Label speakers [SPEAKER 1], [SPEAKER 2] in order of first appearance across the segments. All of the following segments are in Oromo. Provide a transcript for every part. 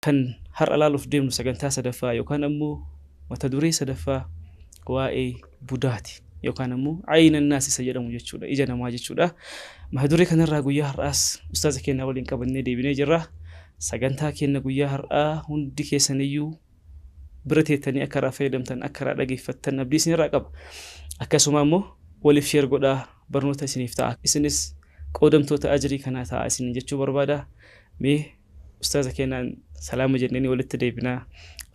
[SPEAKER 1] Kan har'a laaluuf deemnu sagantaa sadaffaa yookaan ammoo mata duree sadaffaa waa'ee budaati yookaan ammoo ayinannaas isa jedhamu jechuudha, ija namaa jechuudha. Mata duree kanarraa guyyaa har'aas ustaaza keenya waliin qabannee deebinee jirra. Sagantaa keenya guyyaa har'aa hundi keessaniyyuu bira teettanii akka irraa fayyadamtan, akka irraa dhageeffattan abdii isinirraa qaba. Akkasuma ammoo waliif share godhaa, barnoota isiniif ta'a. Isinis qoodamtoota ajrii kanaa ta'a isiniin jechuu barbaada. Mee ustaaza keenyaan salaama jenneeni walitti deebinaa.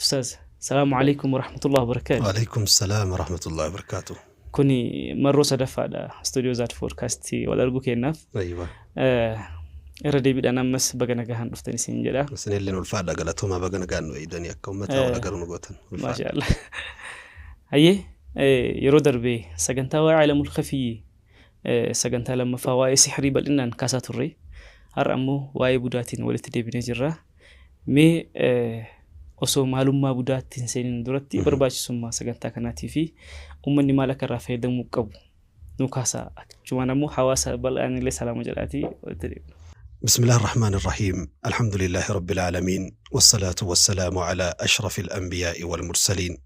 [SPEAKER 1] Ustaaz, salaamu alaikum warahmatullahi wabarakaatu.
[SPEAKER 2] Waalaikum salaam warahmatullahi wabarakaatu.
[SPEAKER 1] Kuni marroo sadaffaadha istuudiyoo Zaad Foodkaastii wal arguu keenyaaf.
[SPEAKER 2] Aywa.
[SPEAKER 1] Irra deebiidhaan ammas baga nagahaan dhuftan isin jedha.
[SPEAKER 2] Isinilleen ulfaadha, galatoomaa, baga nagaan nu eegdanii akka uummata wal agaruu nu gootan. Ulfaadha.
[SPEAKER 1] Maasha Allah. Hayyee, yeroo darbe sagantaa waa'ee Aalamul Khafiyyi, sagantaa lammaffaa waa'ee sihrii bal'inaan kaasaa turre. Har'a ammoo waa'ee budaatiin walitti deebinee jirra. Mee osoo maalummaa budaatti hin seenin duratti barbaachisummaa sagantaa kanaatii fi uummanni maal akka irraa fayyadamuu qabu nu kaasaa. Achumaan ammoo hawaasa bal'aan illee salaama jedhaatii walitti deebina.
[SPEAKER 2] بسم الله الرحمن الرحيم، الحمد لله رب العالمين، والصلاة والسلام على أشرف الأنبياء والمرسلين،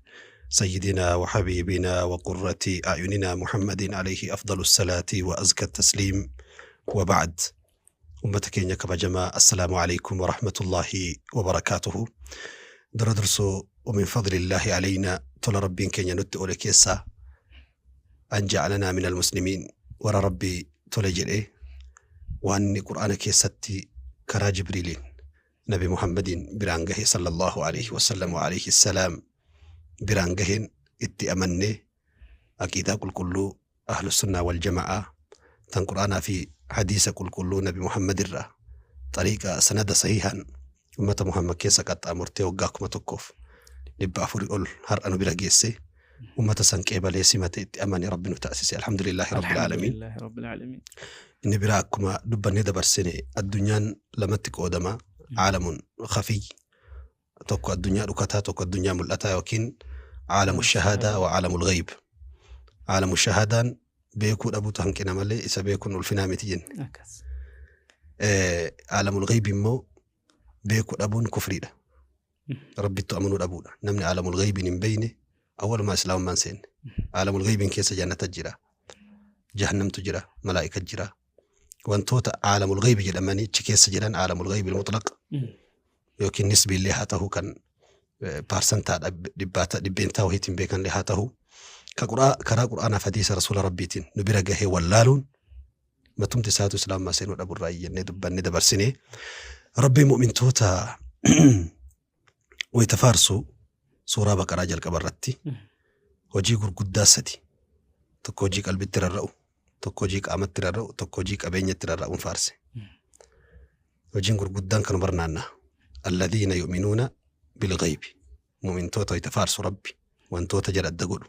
[SPEAKER 2] سيدنا وحبيبنا وقرة أعيننا محمد، عليه أفضل الصلاة وأزكى التسليم، وبعد. Ummata keenya kabajamaa، السلام عليكم ورحمة الله وبركاته. Dura dursoo، ومن فضل الله علينا، tola Rabbiin keenya nutti oole keessaa، أن جعلنا من المسلمين، warra Rabbii tole jedhee waan Qur'aana keessatti karaa Jibriiliin Nabi Muhammadiin biraan gahe صلى الله عليه وسلم وعليه السلام biraan gaheen itti amannee aqiidaa qulqulluu Ahlu Sunnaa wal Jama'aa tan Qur'aanaa fi hadiisa qulqulluu Nabi Muhammad irraa xariiqa sanada sahihaan ummata Muhammad keessa qaxxaamurtee waggaa 1400 ol har'a nu bira geesse, ummata san qeebalee simate itti amane Rabbi nu taasise. الحمد لله رب العالمين.
[SPEAKER 1] الحمد لله رب العالمين.
[SPEAKER 2] Inni biraa, akkuma dubbannee dabarsine, addunyaan lamatti qoodama. عالم خفي tokko, addunyaa dhukataa tokko, addunyaa mul'ataa yookiin عالم الشهادة وعالم الغيب. عالم الشهادة n beekuu dhabuutu hanqina malee isa beekuun ulfinaa miti jenne.
[SPEAKER 1] Akkas.
[SPEAKER 2] عالم الغيب immoo beekuu dhabuun kufriidha. Rabbittu amanuu dhabuudha. Namni عالم الغيب iin hin beeyne awwalumaa islaamummaan seenne. عالم الغيب iin keessa jannata jira. Jahannamtu jira. Malaa'ika jira. Wantoota عالم الغيب jedhamanii achi keessa jiran، عالم الغيب المطلق yookiin نسبي illee haa ta'u, kan paarsantaadha dhibbaata dhibbeentaa wahiitiin beekan illee haa ta'u, ka karaa Qur'aanaaf hadiisa Rasuula Rabbiitiin nu bira gahee wallaaluun matumti isaatu islaamummaa seenuu dhaburraa jennee dubbannee dabarsinee. Rabbii mu'mintoota wayita faarsu suuraa Baqaraa jalqaba irratti hojii gurguddaa sadi, tokko hojii qalbitti rarra'u, tokko hojii qaamatti rarra'u, tokko hojii qabeenyatti rarra'uun faarse. Hojiin gurguddaan kanuma naanna'a. الذين يؤمنون بالغيب. Mu'mintoota wayita faarsu Rabbi wantoota jala adda godhu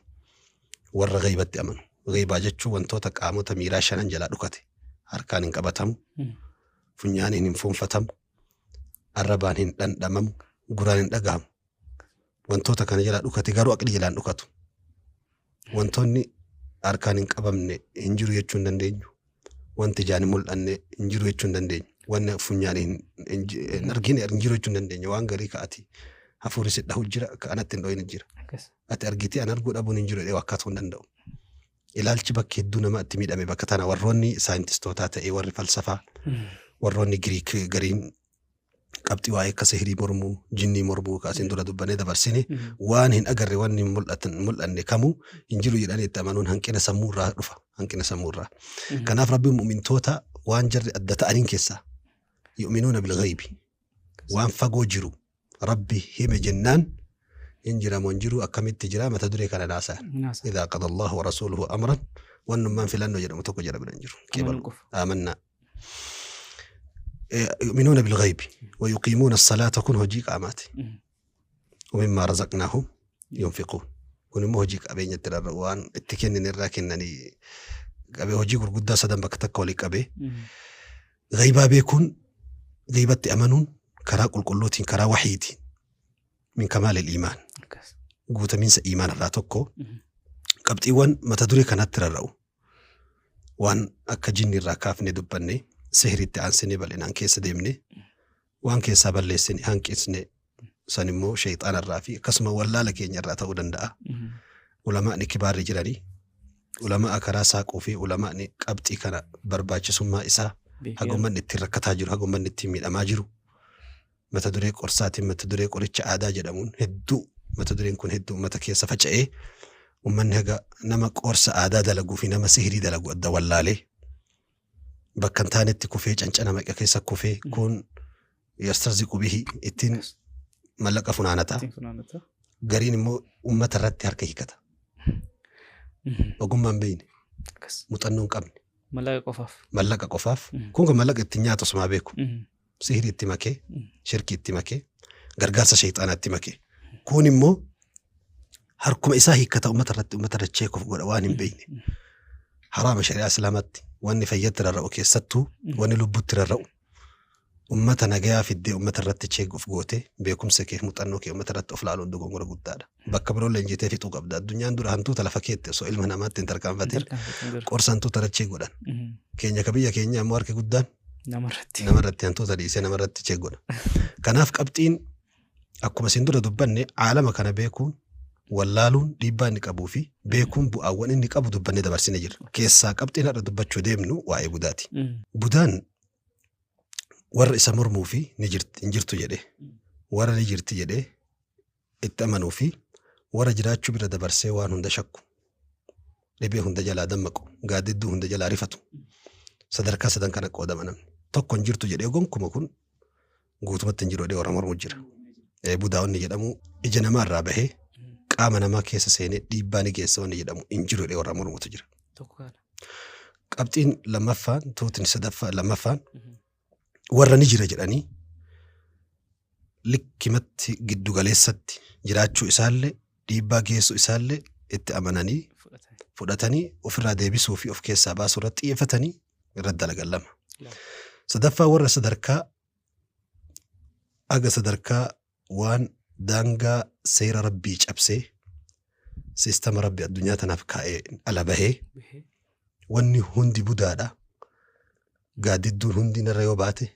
[SPEAKER 2] warra ghaybatti amanu. Ghaybaa jechuun wantoota qaamota miiraa shanan jalaa dhukate. Harkaan hin qabatamu, funyaaniin hin fuunfatamu, arrabaan hin dhandhamamu, guraan hin dhagahamu. Wantoota kana jalaa dhukate garuu aqli jalaan dhukatu. Wantoonni harkaan hin qabamne hin jiru jechuu hin dandeenyu. Wanti ijaan hin mul'anne hin jiru jechuu hin dandeenyu. Wanni funyaan hin argine hin jiru jechuu hin dandeenyu. Waan garii ka'ati hafuurri si dhahu jira, ka anatti hin dhohin jira.
[SPEAKER 1] Akkas.
[SPEAKER 2] Ati argitee an arguu dhabuun hin jiru jedhee wakkaatuu hin danda'u. Ilaalchi bakka hedduu nama itti miidhame bakka tana. Warroonni saayintistootaa ta'ee, warri falsafaa, warroonni Giriik gariin qabxii waa'ee akka sihirii mormuu, jinnii mormuu kaasin dura dubbannee dabarsine, waan hin agarre, waan hin mul'anne kamuu hin jiru jedhanii itti amanuun hanqina sammuu irraa dhufa. Hanqina sammuu irraa. Kanaaf Rabbiin mu'mintoota waan jarri adda ta'aniin keessaa يؤمنون بالغيب, waan fagoo jiru Rabbi hime jennaan hin jira moo hin jiru, akkamitti jira, mata duree kana naasa'an.
[SPEAKER 1] Naasa.
[SPEAKER 2] إذا قضى الله ورسوله أمرا, wannummaan filannoo jedhamu tokko jira bira hin jiru.
[SPEAKER 1] Amanuu qofa.
[SPEAKER 2] آمنا. يؤمنون بالغيب ويقيمون الصلاة, kun hojii qaamaati. ومما رزقناهم ينفقون, kun immoo hojii qabeenyatti rarra'u, waan itti kennin irraa kennanii qabee, hojii gurguddaa sadan bakka takka walii qabee. Ghaybaa beekuun, ghaybatti amanuun karaa qulqulluutiin, karaa wahiitiin, من كمال الإيمان.
[SPEAKER 1] Akkas.
[SPEAKER 2] Guutamiinsa iimaan irraa tokko. Qabxiiwwan mata duree kanatti rarra'u waan akka jinni irraa kaafne dubbanne, sihiritti aansine bal'inaan keessa deemne, waan keessaa balleessine hanqisne. San immoo shayxaana irraa fi akkasuma wallaala keenya irraa ta'uu danda'a. Ulamaa'ni kibaarri jiranii ulama'a karaa saaquu fi ulamaa'ni qabxii kana barbaachisummaa isaa haga ummanni ittiin rakkataa jiru, haga ummanni ittiin miidhamaa jiru mata duree qorsaatiin, mata duree qoricha aadaa jedhamuun hedduu, mata dureen kun hedduu ummata keessa faca'ee, ummanni haga nama qorsa aadaa dalaguu fi nama sihirii dalagu adda wallaalee bakka hin taanetti kufee, cancana maqa keessa kufee, kun yastarziqu bihi, ittiin mallaqa funaanata.
[SPEAKER 1] Ittiin funaanata.
[SPEAKER 2] Gariin immoo ummata irratti harka hiikata. Ogummaa hin beekne, muuxannoo hin qabne.
[SPEAKER 1] Mallaqa qofaaf.
[SPEAKER 2] Mallaqa qofaaf. Kun kan mallaqa ittiin nyaatu osumaa beeku. Sihirii itti makee, shirkii itti makee, gargaarsa shayxaanaa itti makee. Kun immoo harkuma isaa hiikkata ummata irratti, ummata irra cheekuuf godha waan hin beekne. Haraama shari'aa Islaamaatti wanni fayyatti rarra'u, keessattuu wanni lubbutti rarra'u, ummata nagayaa fiddee ummata irratti cheekuuf goote, beekumsa kee fi muuxannoo kee ummata irratti of laaluun dogongora guddaadha. Bakka biroo leenjitee fixuu qabda. Addunyaan dura hantuuta lafa keette osoo ilma namaatti hin tarkaanfatin qorsa hantuuta irra check godhan. Keenya ka biyya keenya ammoo harki guddaan
[SPEAKER 1] namarratti.
[SPEAKER 2] Namarratti hantuuta dhiisee namarratti check godha. Kanaaf qabxiin akkuma isin dura dubbanne, aalama kana beekuun wallaaluun dhiibbaa inni qabuu fi beekuun bu'aawwan inni qabu dubbannee dabarsine jirra. Keessaa qabxiin har'a dubbachuu deemnu waa'ee budaati. Budaan warra isa mormuu fi ni jirti, hin jirtu jedhee, warra ni jirti jedhee itti amanuu fi warra jiraachuu bira dabarsee waan hunda shakku, dhibee hunda jalaa dammaqu, gaaddidduu hunda jalaa rifatu. Sadarkaa sadan kana qoodama namni. Tokko hin jirtu jedhee gonkuma, kun guutumatti hin jiru jedhee warra mormu jira. Budaa wanni jedhamu, ija namaa irraa bahee qaama namaa keessa seenee dhiibbaa ni geessa wanni jedhamu hin jiru jedhee warra mormutu jira.
[SPEAKER 1] Tokko kana.
[SPEAKER 2] Qabxiin lammaffaan, tuutni sadaffaa lammaffaan, warra ni jira jedhanii likkimatti giddugaleessatti jiraachuu isaallee dhiibbaa geessuu isaallee itti amananii
[SPEAKER 1] fudhatanii
[SPEAKER 2] fudhatanii ofirraa deebisuu fi of keessaa baasuu irratti xiyyeeffatanii irratti dalagan lama.
[SPEAKER 1] Lama.
[SPEAKER 2] Sadaffaa, warra sadarkaa aga sadarkaa waan daangaa seera Rabbii cabsee, siistama Rabbi addunyaa tanaaf kaa'ee ala bahee
[SPEAKER 1] bahee
[SPEAKER 2] wanni hundi budaadha. Gaaddidduun hundi narra yoo baate,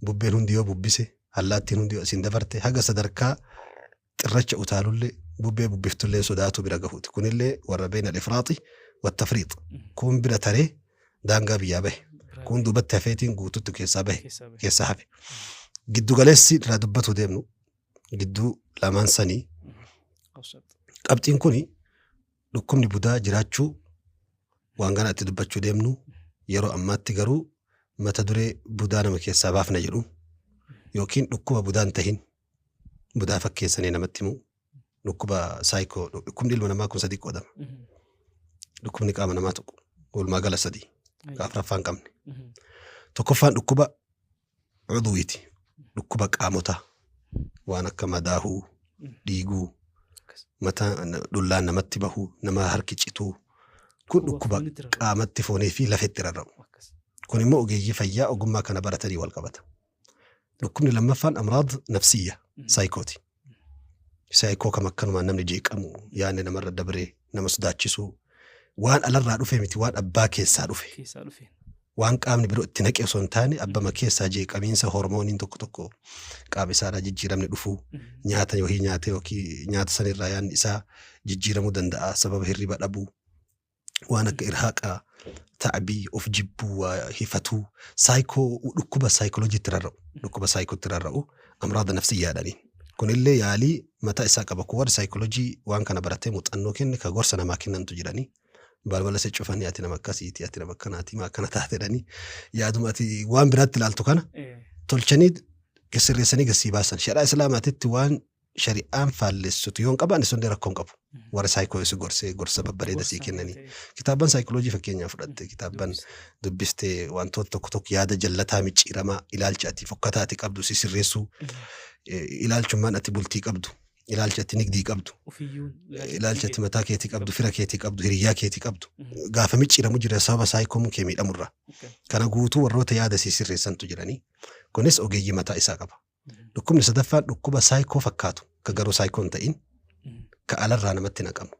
[SPEAKER 2] bubbeen hundi yoo bubbise, allaattiin hundi yoo asiin dabarte, haga sadarkaa xirracha utaalullee bubbee bubbiftullee sodaatu bira gahuuti. Kunillee warra beena al-ifraaxi wattafriix. Kun bira taree daangaa biyyaa bahe. Kun duubatti hafeetiin guututti keessaa bahe.
[SPEAKER 1] Keessaa bahe.
[SPEAKER 2] Keessaa hafe. Giddu galeessi irraa dubbatu deemnu gidduu lamaan sanii.
[SPEAKER 1] Awsat.
[SPEAKER 2] Qabxiin kuni dhukkubni budaa jiraachuu waan kana itti dubbachuu deemnu. Yeroo ammaatti garuu mata duree budaa nama keessaa baafna jedhu yookiin dhukkuba budaan tahin budaa fakkeessanii namatti himu, dhukkuba saayikoo. Dhukkubni ilma namaa kun sadii qoodama. Dhukkubni qaama namaa tuqu walumaa gala sadii, ka afuraffaa hin qabne. Tokkoffaan dhukkuba cuduwiiti, dhukkuba qaamotaa waan akka madaahuu, dhiiguu, mataa dhullaan namatti bahuu, nama harki cituu, kun dhukkuba
[SPEAKER 1] foonitti rarra'u.
[SPEAKER 2] Qaamatti, foonii fi lafetti rarra'u. Kun immoo ogeeyyii fayyaa ogummaa kana baratanii wal qabata. Dhukkubni lammaffaan amraad nafsiyya, saayikooti. Saayikoo kam akkanumaan namni jeeqamu, yaadni namarra dabree nama sodaachisuu, waan alarraa dhufe miti, waan abbaa keessaa dhufe.
[SPEAKER 1] Keessaa dhufe.
[SPEAKER 2] Waan qaamni biroo itti naqe osoo hin taane, abbama keessaa jeeqamiinsa hormooniin tokko tokko qaama isaarraa jijjiiramni dhufuu, nyaata yookiin nyaata yookiin nyaata sanirraa yaadni isaa jijjiiramuu danda'a, sababa hirriba dhabuu, waan akka irhaaqaa, ta'bii, of jibbuu, waa hifatuu, saayikoo, dhukkuba saayikolojiitti rarra'u, dhukkuba saayikootti rarra'u, amraada nafsiyyaadhaniin. Kunillee yaalii mataa isaa qaba. Kun warri saayikoloojii waan kana baratee muuxannoo kenne, ka gorsa namaa kennantu jiranii. Balbala si cufanii, ati nama akkasiiti, ati nama akkanaati, maa akkana taate jedhanii, yaaduma ati waan biraatti ilaaltu kana tolchanii sirreessanii gassii baasan. Shari'aa Islaamaatitti waan shari'aan faallessitu yoo hin qabaanne, sunillee rakkoo hin qabu. Warra saayikoo si gorsee gorsa babbareeda sii kennanii. Kitaabban saayikoloojii fakkeenyaaf fudhatte, kitaabban dubbistee, wantoota tokko tokko yaada jallataa micciiramaa, ilaalcha ati fokkataa ati qabdu si sirreessuu, ilaalchummaan ati bultii qabdu, ilaalcha ati nigdii qabdu,
[SPEAKER 1] Ofiyyuun
[SPEAKER 2] ilaalcha ati mataa keetii qabdu, fira keetii qabdu, hiriyyaa keetii qabdu gaafa micciiramu jira sababa saayikoon kee miidhamurra. Kana guutuu warroota yaada si sirreessantu jiranii. Kunis ogeeyyii mataa isaa qaba. Dhukkubni sadaffaan dhukkuba saayikoo fakkaatu, ka garuu saayikoo hin ta'in, ka alarraa namatti naqamu.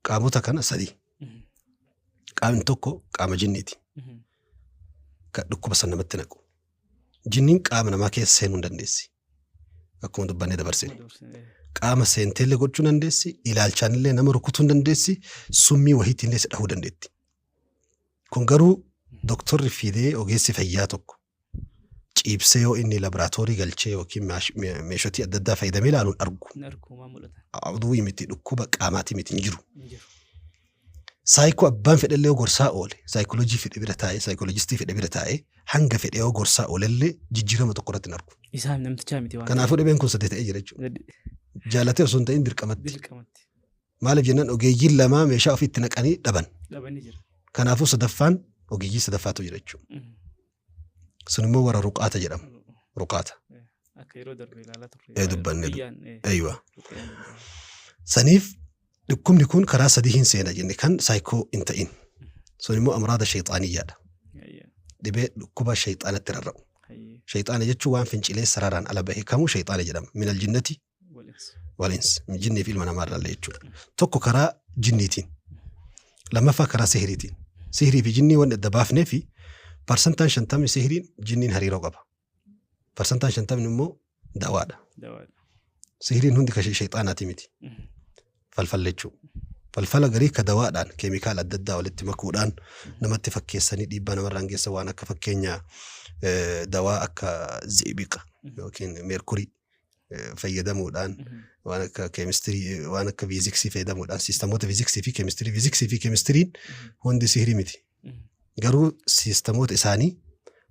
[SPEAKER 2] Qaamota kana sadii. Qaamni tokko qaama jinniiti. Ka dhukkuba san namatti naqu. Jinniin qaama namaa keessa seenuu hin dandeessi. Akkuma dubbannee dabarsine. Qaama seenteellee gochuu dandeessi, ilaalchaanillee nama rukutuu dandeessi, summii wahiitiin si dhahuu dandeetti. Kun garuu doktorri fidee ogeessi fayyaa tokko ciibsee yoo inni laboraatoorii galchee yookiin meeshaalee adda addaa fayyadamee ilaaluun argu. Aduu miti dhukkuba qaamaatii miti hin jiru. Saayikoo abbaan fedhellee yoo gorsaa oole, saayikooloojii fedhe bira taa'ee, saayikooloojistii fedhe bira taa'ee hanga fedhe yoo gorsaa oolellee jijjiirama tokko irratti hin argu.
[SPEAKER 1] Isaan namtichaa miti waan.
[SPEAKER 2] Kanaafuu dhibeen kun sadii ta'ee jira jechuudha. Jaalatee osoo hin ta'in dirqamatti. Maaliif jennaan ogeeyyiin lamaa meeshaa ofii itti naqanii dhaban. Kanaafuu sadaffaan ogeeyyii sadaffaatu jira jechuudha. Sun immoo warra ruqaata jedhamu. Ruqaata.
[SPEAKER 1] Akka yeroo darbe ilaalaa turre.
[SPEAKER 2] Dubbanne. Eeywa. Saniif dhukkubni kun karaa sadii hin seena jenne kan saayikoo hin ta'in. Sun immoo amraada shayxaaniyyaadha. Dhibee dhukkuba shayxaanatti rarra'u. Shayxaana jechuun waan fincilee sararaan ala bahe kamuu shayxaana jedhama. Minal jinnati walins. Jinnii fi ilma namaa irraallee jechuudha. Tokko karaa jinniitiin. Lammaffaa karaa sihiriitiin. Sihirii fi jinnii waan adda baafnee fi 50% sihiriin jinniin hariiroo qaba. 50% immoo dawaadha. Sihiriin hundi kan shayxaanaati miti. Falfala jechuudha. Falfala garii ka dawaadhaan keemikaala adda addaa walitti makuudhaan namatti fakkeessanii dhiibbaa namarraan geessan waan akka fakkeenya dawaa akka zibiqa yookiin meerkurii fayyadamuudhaan waan akka keemistirii waan akka fiiziksii fayyadamuudhaan siistamoota fiiziksii fi keemistirii fiiziksii fi keemistiriin hundi sihirii miti. Garuu siistamoota isaanii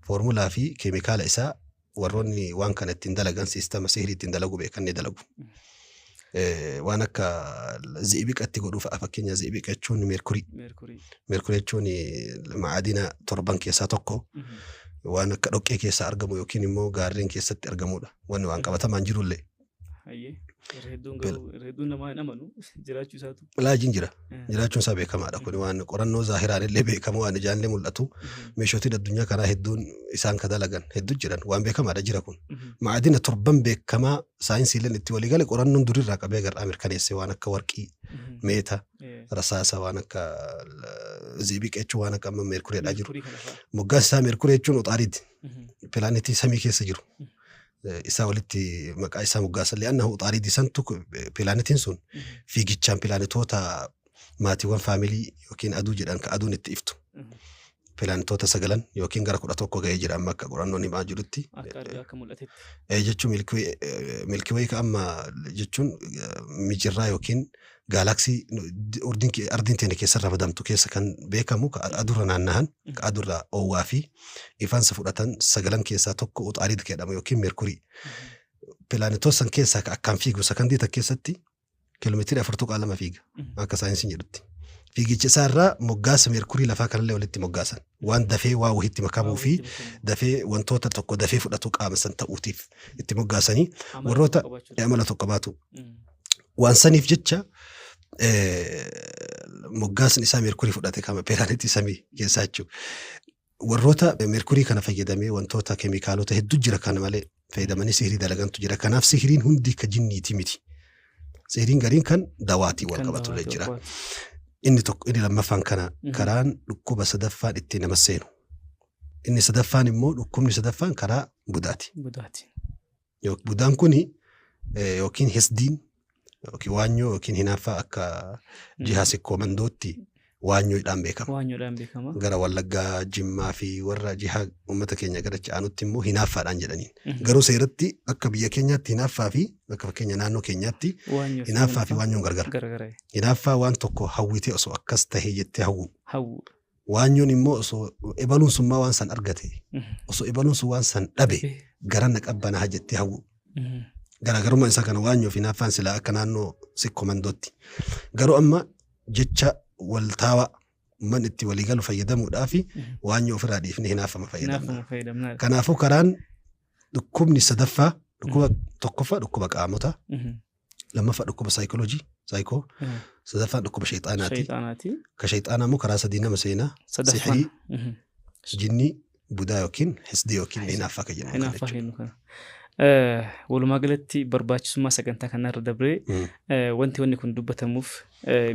[SPEAKER 2] foormulaa fi keemikaala isaa warroonni waan kana ittiin dalagan siistama sihirii ittiin dalagu beekan ni dalagu. Waan akka zibiqatti godhuu fa'a fakkeenya zibiqa jechuun meerkurii. Meerkurii jechuun ma'aadina torban keessaa tokko waan akka dhoqqee keessaa argamu yookiin immoo gaarreen keessatti argamudha. Wanni waan qabatamaan jirullee.
[SPEAKER 1] Hedduun namaa hin amanu jiraachuu isaatu.
[SPEAKER 2] Laajiin jira. Jiraachuun isaa beekamaadha. Kun waan qorannoo zaahiraan illee beekamu waan ijaan illee mul'atu. Meeshaaleen addunyaa kanaa hedduun isaan ka dalagan hedduu jiran waan beekamaadha jira kun. Ma'aadina torban beekamaa saayinsiileen itti waliigale qorannoon durirraa qabee gar'aa mirkaneesse waan akka warqii, meeta, rasaasa waan akka zibiqa jechuun waan akka amma meerkureedhaa jiru. Moggaas isaa meerkuree jechuun uxaariiti. Pilaanetii samii keessa jiru. Isaa walitti maqaa isaa moggaasan li'annahu uxaaridii santu pilaanetiin sun fiigichaan pilaanetoota maatiiwwan faamilii yookiin aduu jedhan ka aduun itti iftu. Pilaanetoota 9 yookiin gara 11 ga'ee jira amma akka qorannoon himaa jirutti.
[SPEAKER 1] Akka mul'atetti.
[SPEAKER 2] Jechuun milkiwee ka amma jechuun mijirraa yookiin gaalaksii ardiin teenya keessa ramadamtu keessa kan beekamu ka adurra naannahan ka adurra oowwaa fi ifaansa fudhatan 9 keessaa tokko uxaarid jedhama yookiin meerkurii. Pilaanetoota san keessaa ka akkaan fiigu sakandii takka keessatti kiiloomeetira 4.2 fiiga akka saayinsiin jedhutti. Fiigicha isaarraa moggaasa meerkurii lafaa kanallee walitti moggaasan waan dafee waa wahiitti makamuu fi dafee wantoota tokko dafee fudhatu qaama san ta'uutiif itti moggaasanii warroota amala tokko qabaatu. Waan saniif jecha moggaasni isaa meerkurii fudhate kama pilaanetii samii keessaa jechuudha. Warroota meerkurii kana fayyadamee wantoota keemikaalota hedduu jira kana malee fayyadamanii sihirii dalagantu jira. Kanaaf sihiriin hundi ka jinniiti miti. Sihiriin gariin kan dawaatii wal qabatullee jira. Inni tokko inni lammaffaan kana karaan dhukkuba sadaffaan ittiin nama seenu. Inni sadaffaan immoo dhukkubni sadaffaan karaa budaati. Budaan kuni yookiin hisdiin yookiin waanyoo yookiin hinaaffaa akka jihaa sikkoo mandootti waanyoodhaan beekama.
[SPEAKER 1] Waanyoodhaan beekama.
[SPEAKER 2] Gara Wallaggaa, Jimmaa fi warra jihaa uummata keenya gara aanutti immoo hinaaffaadhaan jedhaniin. Garuu seeratti akka biyya keenyaatti hinaaffaa fi akka fakkeenya naannoo keenyaatti hinaaffaa fi waanyoon gargara. Hinaaffaa waan tokko hawwitee osoo akkas tahee jettee hawwu. Waanyoon immoo osoo ebaluun sun maa waan san argate osoo ebaluun sun waan san dhabe gara na qabbanaa jettee hawwu. Garaagarummaan isaa kana waanyoo fi hinaaffaan silaa akka naannoo sikkoo mandootti. Garuu amma jecha waltaawaa uummanni itti waliigalu fayyadamuudhaa fi waanyoo ofirraa dhiifnee hinaaffama fayyadamna. Kanaafuu karaan dhukkubni sadaffaa dhukkuba tokkoffaa dhukkuba qaamotaa lammaffaa dhukkuba saayikooloojii saayikoo sadaffaan dhukkuba shayxaanaati. Ka shayxaanaa immoo karaa sadii nama seenaa sihirii jinnii budaa yookiin hisdii yookiin hinaaffaa kan jennu kana.
[SPEAKER 1] Walumaa galatti barbaachisummaa sagantaa kanarra dabree wanti wanni kun dubbatamuuf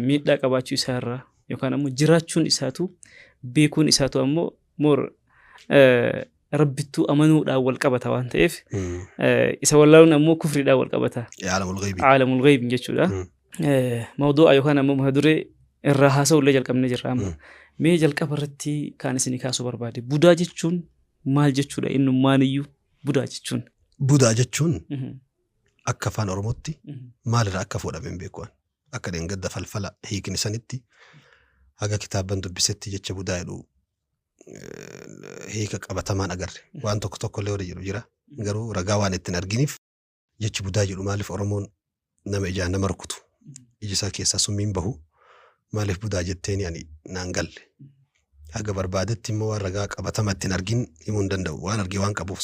[SPEAKER 1] miidhaa qabaachuu isaarraa yookaan ammoo jiraachuun isaatu beekuun isaatu ammoo moor Rabbittuu amanuudhaan wal qabata waan ta'eef isa wallaaluun ammoo kufriidhaan wal qabata.
[SPEAKER 2] Caalamul ghaybii.
[SPEAKER 1] Caalamul ghaybii jechuudha. Mawduu'a yookaan ammoo mata duree irraa haasa'u illee jalqabnee jirra amma. Mee jalqaba irratti kan isinii kaasuu barbaade budaa jechuun maal jechuudha innummaaniyyuu budaa jechuun?
[SPEAKER 2] Budaa jechuun akka afaan Oromootti maalirraa akka fuudhame hin beeku. Akka dheengadda falfala hiikni sanitti haga kitaaban dubbisetti jecha budaa jedhu hiika qabatamaan agarre. Waan tokko tokko illee warri jedhu jira. Garuu ragaa waan ittiin arginiif jechi budaa jedhu maaliif Oromoon nama ijaan nama rukutu iji isaa keessaa summiin bahu maaliif budaa jetteeni ani naan galle. Haga barbaadetti immoo waan ragaa qabatama ittiin argin himuu hin danda'u. Waan argee waan qabuuf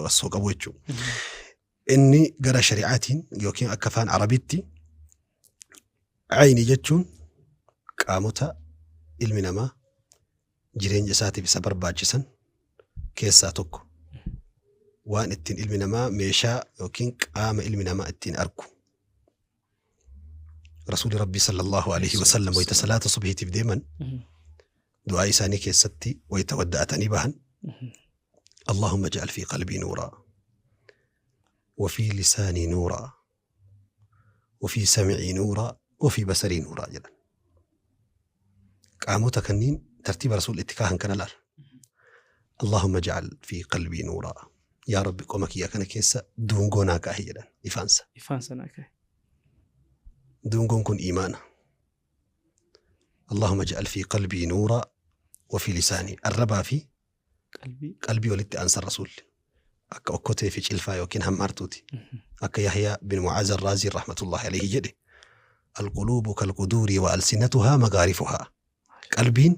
[SPEAKER 2] osoo qabu jechuudha. Inni gara shari'aatiin yookiin akka afaan Arabiitti ayni jechuun qaamota ilmi namaa jireenya isaatiif isa barbaachisan keessaa tokko. Waan ittiin ilmi namaa meeshaa yookiin qaama ilmi namaa ittiin argu. Rasuulli Rabbii sallallahu alaihi wasallam wayita salaata subhiitiif deeman du'aa isaanii keessatti wayita wadda'atanii bahan Allahumma ij'al fi qalbii nuuraa wa fi lisaanii nuuraa wa fi sam'ii nuuraa wa fi basarii nuuraa jedhan. Qaamota kanniin tartiiba Rasuulli itti kaahan kana laal. Allahumma ij'al fi qalbii nuuraa. Yaa Rabbi qoma kiyya kana keessa duungoo naa kaahi jedhan ifaansa.
[SPEAKER 1] Ifaansa naa kaahi.
[SPEAKER 2] Duungoon kun iimaana. Allahumma ij'al fi qalbii nuuraa wa fi lisaanii. Arrabaa fi
[SPEAKER 1] Qalbii.
[SPEAKER 2] qalbii walitti aansan Rasuulli. Akka okkotee fi cilfaa yookiin hammaartuuti. Akka Yahyaa bin Mu'aaz Arraazii rahmatullahi alayhi jedhe alquluubu kalquduurii wa alsinatuhaa magaarifuhaa. Qalbiin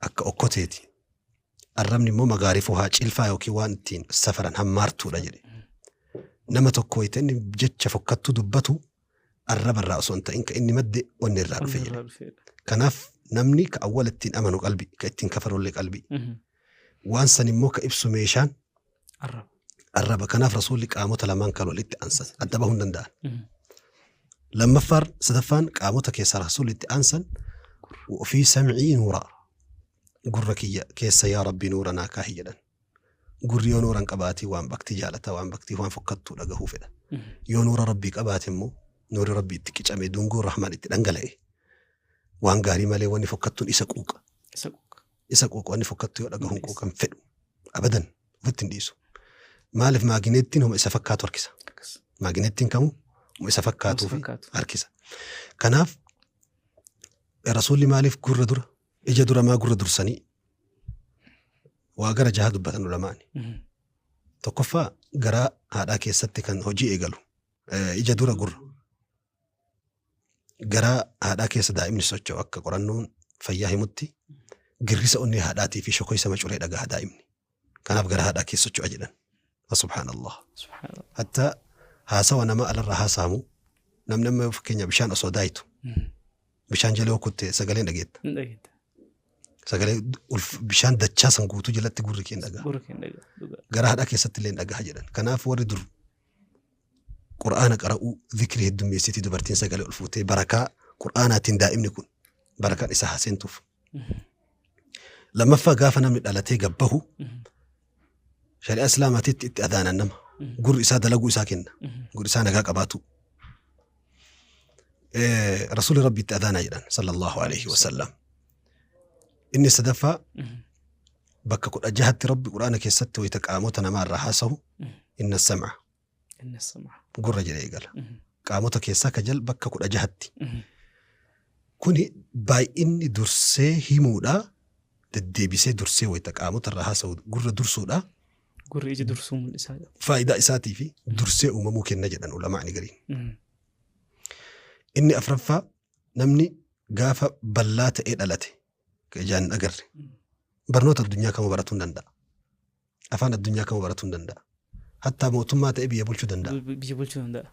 [SPEAKER 2] akka okkoteeti. Arrabni immoo magaarifuhaa cilfaa yookiin waan ittiin safaran hammaartuudha jedhe. Nama tokko wayita inni jecha fokkattuu dubbatu arraba irraa osoo hin ta'in ka inni madde onni irraa dhufe jedhe.
[SPEAKER 1] Irraa dhufeedha.
[SPEAKER 2] Kanaaf namni ka awwala ittiin amanu qalbii, ka ittiin kafarullee qalbii. Waan san immoo ka ibsu meeshaan
[SPEAKER 1] Arraba.
[SPEAKER 2] arraba. Kanaaf Rasuulli qaamota lamaan kan walitti aansan adda bahuu hin danda'an. Lammaffaan sadaffaan qaamota keessaa Rasuulli itti aansan ofii sam'ii nuuraa. Gurra kiyya keessa yaa Rabbi nuura naa kaahi jedhan. Gurri yoo nuura hin qabaatiin waan baktii jaalata, waan baktii waan fokkattuu dhagahuu fedha. Yoo nuura Rabbii qabaate immoo nuurri Rabbii itti qicame dungoon Rahmaan itti dhangala'e waan gaarii malee wanni fokkattuun isa quuqa.
[SPEAKER 1] Isa quuqa.
[SPEAKER 2] Isa quuqa wanni fokkattuu yoo dhagahu hin quuqan fedhu. Abadan ofitti hin dhiisu. Maaliif maagineettiin homa isa fakkaatu harkisa.
[SPEAKER 1] Akkas.
[SPEAKER 2] Maagineettiin kamuu homa isa fakkaatuu fi
[SPEAKER 1] Fakkaatu.
[SPEAKER 2] harkisa. Kanaaf Rasuulli maaliif gurra dura ija dura maa gurra dursanii waa gara jaha dubbatan ulamaani. Tokkoffaa garaa haadhaa keessatti kan hojii eegalu ija dura gurra. Garaa haadhaa keessa daa'imni socho'u akka qorannoon fayyaa himutti girrisa onnee haadhaatii fi shokoysa macuree dhagaha daa'imni. Kanaaf garaa haadhaa keessa socho'a jedhan. Subhaanallah.
[SPEAKER 1] Subhaanallah.
[SPEAKER 2] Hatta haasawa nama alarraa haasa'amu namni amma fakkeenya bishaan osoo daayitu bishaan jala yoo kutte sagaleen dhageetta.
[SPEAKER 1] Hin dhageetta.
[SPEAKER 2] Sagalee bishaan dachaa san guutuu jalatti gurri kee hin dhaga'a.
[SPEAKER 1] Gurri kee hin dhaga'a. Dhugaa.
[SPEAKER 2] Garaa haadhaa keessatti illee hin dhaga'a jedhan. Kanaaf warri dur Qur'aana qara'uu zikrii heddummeessitii dubartiin sagalee ol fuutee barakaa Qur'aanaatiin daa'imni kun barakaan isa haa seentuuf. Lammaffaa gaafa namni dhalatee gabbahu shari'aa Islaamaatitti itti adaanan nama. Gurri isaa dalaguu isaa kenna. Gurri isaa nagaa qabaatu. Rasuulli Rabbi itti adaanaa jedhan sallallahu alaihi wasallam. Inni sadaffaa bakka 16tti Rabbi Qur'aana keessatti wayita qaamota namaa irraa haasahu inna sam'a
[SPEAKER 1] Inna sam'a.
[SPEAKER 2] gurra jedhee eegala. Qaamota keessaa ka jal bakka 16tti. Kuni baay'inni dursee himuudha deddeebisee dursee wayita qaamota irraa haasahu gurra dursuudha
[SPEAKER 1] Gurri ija dursuu mul'isaa jedha.
[SPEAKER 2] faayidaa isaatii fi dursee uumamuu kenna jedhan ulamaa'ni gariin. Inni afraffaa namni gaafa ballaa ta'ee dhalate ka ijaan hin agarre barnoota addunyaa kamuu baratuu hin danda'a. Afaan addunyaa kamuu baratuu hin danda'a. Hattaa mootummaa ta'ee biyya bulchuu danda'a.
[SPEAKER 1] Biyya bulchuu danda'a.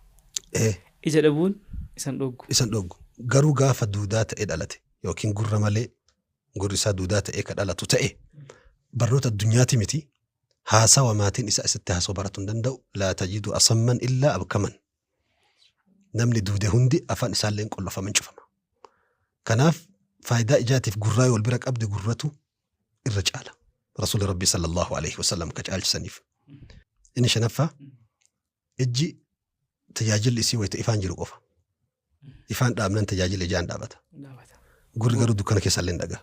[SPEAKER 2] Ee,
[SPEAKER 1] Ija dhabuun isan dhoggu.
[SPEAKER 2] Isan dhoggu. Garuu gaafa duudaa ta'ee dhalate yookiin gurra malee gurri isaa duudaa ta'ee ka dhalatu ta'e barnoota addunyaati miti haasawa maatiin isaa isatti haasa'u baratuu hin danda'u. Laa tajidu asamman illaa abkaman. Namni duude hundi afaan isaallee hin qollofama hin cufama. Kanaaf faayidaa ijaatiif gurraa yoo wal bira qabde gurratu irra caala. Rasuulli Rabbii sallallahu alaihi wasallam ka caalchisaniif. Inni shanaffaa ijji tajaajilli isii wayita ifaan jiru qofa. Ifaan dhaabnan tajaajilli ijaan dhaabata.
[SPEAKER 1] Dhaabata.
[SPEAKER 2] Gurri garuu dukkana keessa illee hin dhaga'a.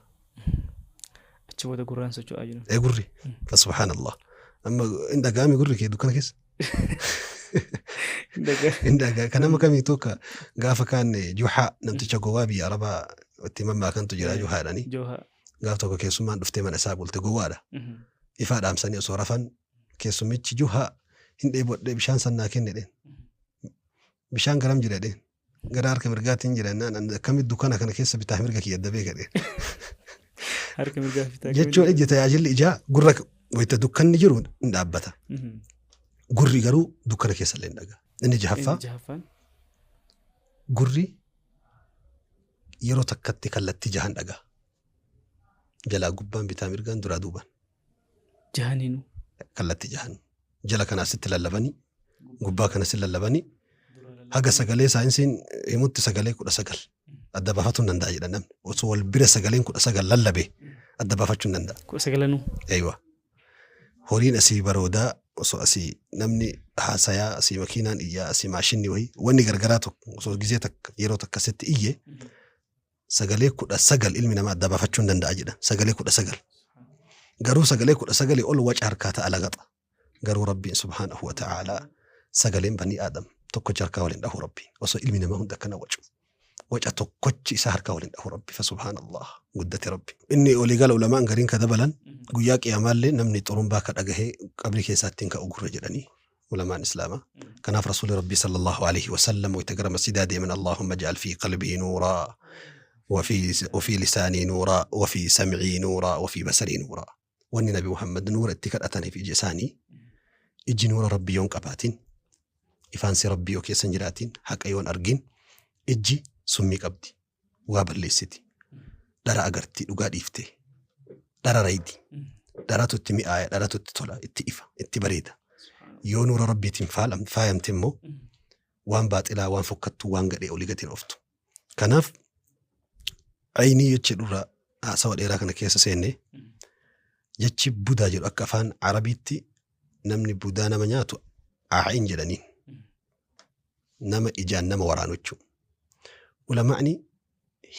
[SPEAKER 1] Achi booda gurraan socho'aa jiru.
[SPEAKER 2] Ee gurri. Subhaanallah. Amma hin dhaga'ame gurri kee dukkana keessa.
[SPEAKER 1] Hin dhaga'a.
[SPEAKER 2] Hin dhaga'a. Kan nama kamiitu akka gaafa kaan juhaa namticha gowwaa biyya Arabaa itti mammaakantu jira juhaa jedhanii.
[SPEAKER 1] Joohaa.
[SPEAKER 2] Gaaf tokko keessummaan dhuftee mana isaa bulte gowwaadha. Ifaa dhaamsanii osoo rafan keessummichi juhaa hin dheebodhee bishaan san naa kenni jedheen. Bishaan garam jira jedheen. Gara harka mirgaatiin jira jennaan ani akkamitti dukkana kana keessa bitaa mirga kiyya adda beeka jedheen.
[SPEAKER 1] Harka mirgaa fi bitaa
[SPEAKER 2] Jechuun ijji tajaajilli ijaa gurra wayita dukkanni jiru hin dhaabbata. Gurri garuu dukkana keessa illee hin dhaga'a. Inni jahaffaa
[SPEAKER 1] Inni jahaffaan.
[SPEAKER 2] gurri yeroo takkatti kallattii jahan dhaga'a. Jalaa gubbaan bitaa mirgaan duraa duubaan.
[SPEAKER 1] Jahaniinuu.
[SPEAKER 2] Kallattii jahan. Jala kana asitti lallabanii gubbaa kana asitti lallabanii haga sagalee saayinsiin himutti sagalee 19 adda baafachuu hin danda'a jedha namni. Osoo wal bira sagaleen 19 lallabe adda baafachuu hin danda'a.
[SPEAKER 1] 19nuu.
[SPEAKER 2] Eeywa. Horiin asii baroodaa osoo asii namni haasayaa asii makiinaan iyyaa asii maashinni wayii wanni gargaraa tokko osoo gizee takka yeroo takka asitti iyye sagalee 19 ilmi namaa adda baafachuu hin danda'a jedha. Sagalee 19. Garuu sagalee 19 ol waca harkaa ta'a lagaxa. Garuu Rabbiin subhaanahu wa ta'aalaa sagaleen banii Aadam tokkocha harkaa waliin dhahu Rabbiin. Osoo ilmi namaa hunda akkana wacu. Waca tokkochi isaa harkaa waliin dhahu Rabbi. Fa subhaanallah guddate Rabbi. Inni olii gala ulamaan gariin ka dabalan guyyaa qiyaamaallee namni xurumbaa ka dhagahee qabrii keessaa ittiin ka'u gurra jedhanii ulamaan islaamaa. Kanaaf Rasuulli Rabbii sallallahu alaihi wasallam wayita gara masjidaa deeman Allahumma ij'al fi qalbii nuuraa wa fi lisaanii nuuraa wa fi sam'ii nuuraa wa fi basarii nuuraa. Wanni Nabi Muhammad nuura itti kadhataniif ija isaanii ijji nuura Rabbii yoon qabaatin ifaansi Rabbii yoo keessa hin jiraatin haqa yoon argin ijji summii qabdi waa balleessiti dhara agarti dhugaa dhiiftee dhara raydi dharatu itti mi'aaya dharatu itti tola itti ifa itti bareeda yoo nuura Rabbiitiin faayamte immoo waan baaxilaa waan fokkattuu waan gadhee olii gadi hin ooftu. Kanaaf aynii jechi jedhurraa haasawa dheeraa kana keessa seenne jechi budaa jedhu akka afaan Arabiitti namni budaa nama nyaatu aayin jedhaniin nama ijaan nama waraanu jechuudha. Ulamaa'ni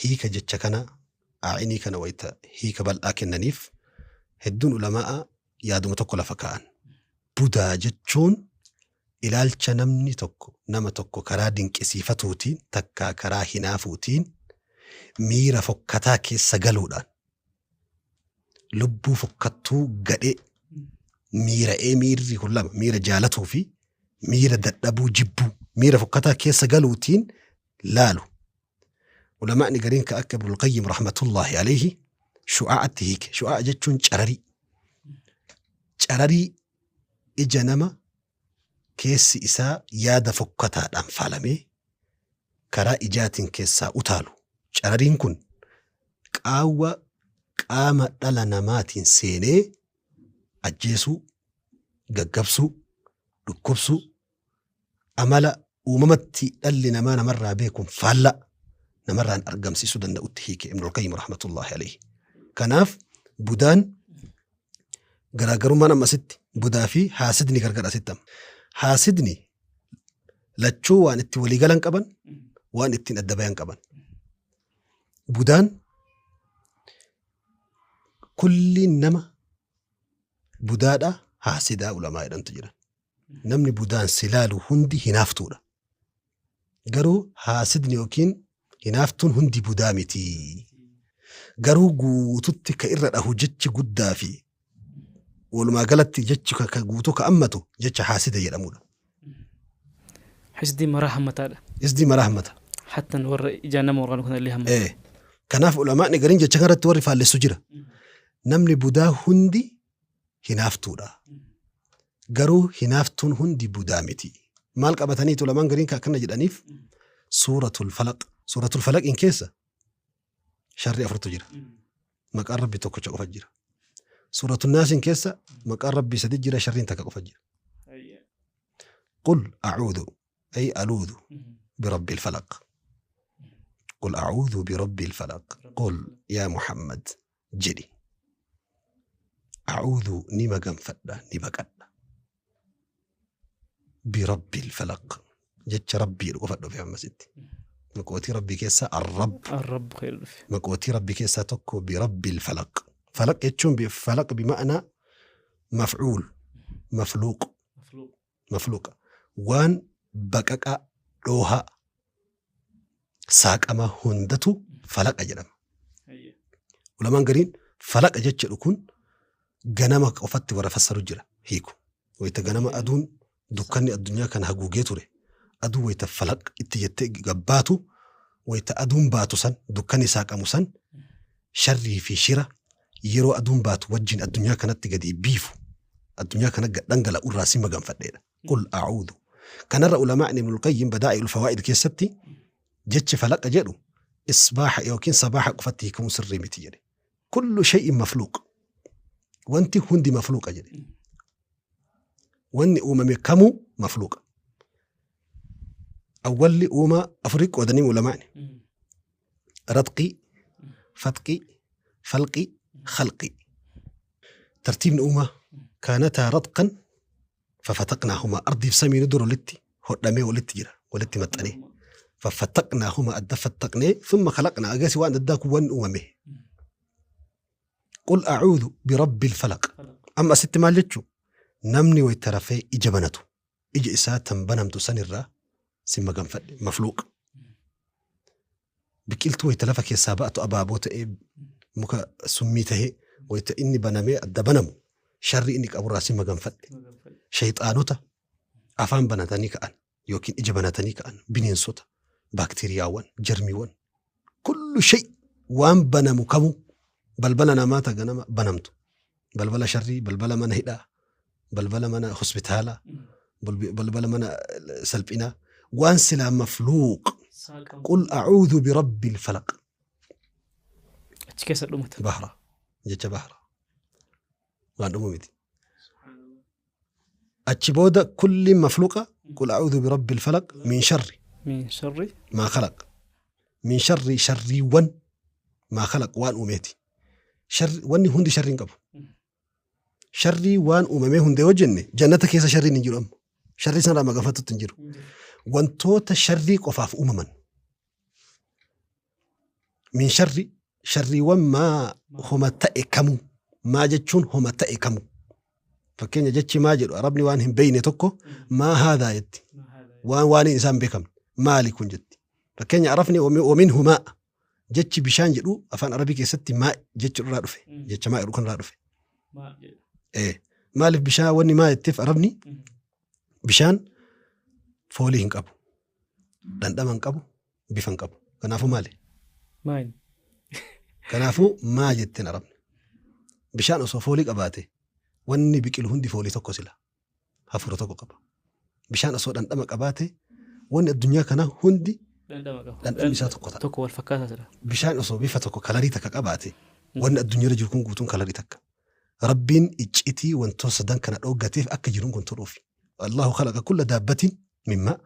[SPEAKER 2] hiika jecha kana aayinii kana wayita hiika bal'aa kennaniif hedduun ulamaa'a yaaduma tokko lafa kaa'an. Budaa jechuun ilaalcha namni tokko nama tokko karaa dinqisiifatuutiin takkaa karaa hinaafuutiin miira fokkataa keessa galuudhaan lubbuu fokkattuu gadhee miira'ee miirri kun lama miira jaalatuu fi miira dadhabuu jibbuu miira fokkataa keessa galuutiin laalu. Ulamaa'ni gariin ka akka Ibnul Qayyim rahmatullaahi alayhi shu'aa'atti hiike. Shu'aa'a jechuun cararii. Cararii ija nama keessi isaa yaada fokkataadhaan faalamee karaa ijaatiin keessaa utaalu. Carariin kun qaawwa qaama dhala namaatiin seenee ajjeesuu, gaggabsuu, dhukkubsuu, amala uumamatti dhalli namaa namarraa beekuun faallaa namarraan argamsiisuu danda'utti hiike Ibnul Qayyim rahmatullahi alayhi. Kanaaf budaan garaagarummaan amma asitti budaa fi haasidni gargar asitti amma. Haasidni lachuu waan itti walii galan qaban waan ittiin adda bayan qaban. Budaan kulliin nama budaadha haasidaa ulamaa jedhantu jira. Namni budaan si laalu hundi hinaaftuudha. Garuu haasidni yookiin hinaaftuun hundi budaa miti. Garuu guututti ka irra dhahu jechi guddaa fi walumaa galatti jechi ka guutuu ka ammatu jecha haasida jedhamudha.
[SPEAKER 1] Hisdii maraa hammataadha.
[SPEAKER 2] Hisdii maraa hammata.
[SPEAKER 1] Hattan warra ijaan nama waraanu kanallee hammata.
[SPEAKER 2] Ee. Kanaaf ulamaa'ni gariin jecha kanarratti warri faallessu jira. Namni budaa hundi hinaaftuudha. Garuu hinaaftuun hundi budaa miti. Maal qabataniitu lamaan gariin kan akkana jedhaniif suuratul falaq. Suuratul falaqiin keessa sharri afurtu jira. Maqaan rabbi tokkicha qofa jira. Suuratul naasiin keessa maqaan rabbii sadi jira sharriin takka qofa jira. Qul a'uudhu ay aluudhu birabbil falaq. Qul a'uudhu birabbil falaq. Qul yaa Muhammad jedhi. A'uudhu ni maganfadha ni baqadha. Birabbil falaq jecha rabbii jedhu qofa dhufe ammasitti. Maqootii rabbii keessaa arrab.
[SPEAKER 1] Arrab khayr dhufe.
[SPEAKER 2] Maqootii rabbii keessaa tokko birabbil falaq. Falaq jechuun falaq bima'anaa maf'uul mafluuq mafluuqa waan baqaqaa dhoohaa saaqamaa hundatu falaqa jedhama. Ulamaan gariin falaqa jecha jedhu kun ganama qofatti warra fassaru jira hiiku. Wayita ganama aduun dukkanni addunyaa kana haguugee ture. Aduu wayita falaq itti jettee gabbaatu wayita aduun baatu san dukkanni saaqamu san sharrii fi shira yeroo aduun baatu wajjin addunyaa kanatti gadi biifu addunyaa kana gad dhangala'u irraa si maganfadheedha. Qul a'uudhu. Kanarra ulamaa'ni Ibnul Qayyim Badaa'i'ul Fawaa'id keessatti jechi falaqa jedhu isbaaha yookiin sabaaha qofatti hiikamuun sirrii miti jedhe. Kullu shay'in mafluuq. Wanti hundi mafluuqa jedhe. Wanni uumame kamuu mafluuqa. Awwalli uumaa afurii qoodanii ulamaa'ni. Ratqii, fatqii, falqii, khalqii. Tartiibni uumaa kaanataa ratqan fafataqnaahumaa ardiif samiin dura walitti hodhamee walitti jira walitti maxxanee fafataqnaahumaa adda fattaqnee thumma khalaqnaa agasi waan addaa kun waan uumame. Qul a'uudhu birabbil falaq. Amma asitti maal jechuu namni wayita rafee ija banatu ija isaa tan banamtu sanirraa si maganfadhe mafluuq. Biqiltuu wayita lafa keessaa ba'atu abaaboo ta'ee muka summii ta'ee wayita inni banamee adda banamu sharri inni qaburraa si maganfadhe. Shayxaanota afaan banatanii ka'an yookiin ija banatanii ka'an bineensota baakteeriyaawwan jarmiiwwan kullu shay waan banamu kamuu balbala namaa ta ganama banamtu balbala sharrii balbala mana hidhaa balbala mana hospitaalaa balbala mana salphinaa waan silaa mafluuq qul a'uudhu birabbil falaq
[SPEAKER 1] Achi keessa dhumata.
[SPEAKER 2] Bahra jecha bahra waan dhumu miti. Achi booda kulli mafluqa qul a'uudhu birabbil falaq min sharri
[SPEAKER 1] Min sharri
[SPEAKER 2] maa khalaq min sharri sharriiwwan maa khalaq waan uumeeti. Sharri wanni hundi sharrii hin qabu. Sharrii waan uumamee hundee yoo jenne jannata keessa sharriin hin jiru amma. Sharrii sanarraa maganfatutti hin jiru. Wantoota sharrii qofaaf uumaman. Min sharri sharriiwwan maa homa ta'e kamuu maa jechuun homa ta'e kamuu. Fakkeenya jechi maa jedhu arabni waan hin beeyne tokko maa haadhaa jetti. Waan waaniin isaan beekamne maali kun jetti. Fakkeenya arabni wamin humaa Jechi bishaan jedhu afaan Arabii keessatti maa jechu irraa dhufe. Jecha maa jedhu kanarraa dhufe. Ee, maaliif bishaan wanni maa jetteef Arabni bishaan foolii hin qabu. Dhandhama hin qabu, bifa hin qabu. Kanaafuu maali?
[SPEAKER 1] Maali?
[SPEAKER 2] Kanaafuu maa jetteen Arabni. Bishaan osoo foolii qabaate wanni biqilu hundi foolii tokko sila. Hafuura tokko qaba. Bishaan osoo dhandhama qabaate wanni addunyaa kanaa hundi
[SPEAKER 1] Dhandhama qaba.
[SPEAKER 2] dhandhamni isaa tokko ta'a.
[SPEAKER 1] Tokko wal fakkaataa jira.
[SPEAKER 2] Bishaan osoo bifa tokko kalarii takka qabaate wanni addunyaarra jiru kun guutuun kalarii takka. Rabbiin iccitii wantoota sadan kana dhooggateef akka jiruun kun toluufi. Allahu khalaqa kulla daabbatin mimmaa